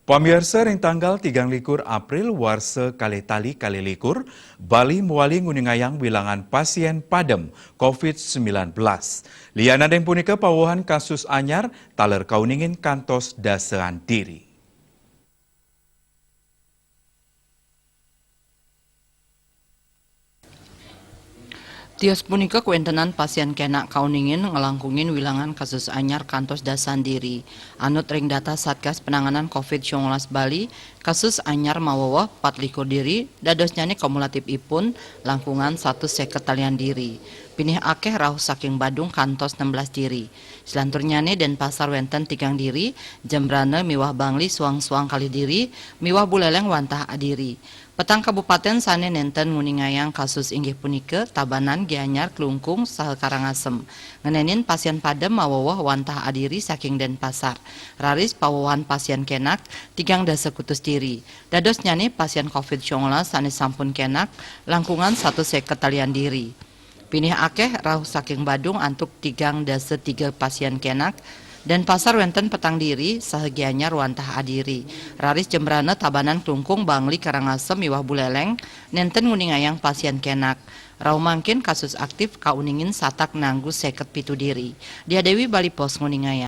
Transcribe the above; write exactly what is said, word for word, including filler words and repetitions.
Pamiarsa, ring tanggal tigang likur April warsa kalih tali kalih likur, Bali mawali nguningayang wilangan pasien padem covid sembilan belas. Lianan ring punika pawewehan kasus anyar taler kauningin kantos dasaan diri. Tios punika kawentenan pasien kenak kauningin nglangkungin wilangan kasus anyar kantos dasaan diri. Anut ring data Satgas Penanganan covid sembilan belas Bali, kasus anyar maweweh pat likur diri, dadosnyane kumulatifipun langkungan satus seket talian diri. Pinih akeh rauh saking Badung kantos enam belas diri. Selanturnyane Denpasar wenten tigang diri, Jembrana miwah Bangli suang-suang kalih diri, miwah Buleleng wantah adiri. Petang kabupaten sane nenten nguningayang kasus inggih punika Tabanan, Gianyar, Klungkung, saha Karangasem. Ngenenin pasien padem maweweh wantah adiri saking Denpasar. Raris pawewehan pasien kenak, tigang dasa kutus diri. Dadosnyane pasien covid sembilan belas sane sampun kenak, langkungan satus seket talian diri. Pinih akeh rauh saking Badung antuk tigang dasa tiga pasien kenak, Denpasar wenten petang diri, saha Gianyar wantah adiri. Raris Jembrana, Tabanan, Klungkung, Bangli, Karangasem, miwah Buleleng, nenten nguningayang pasien kenak. Rauh mangkin kasus aktif kauningin satak nanggu seket pitu diri. Dia Dewi, Bali Post, nguningayang.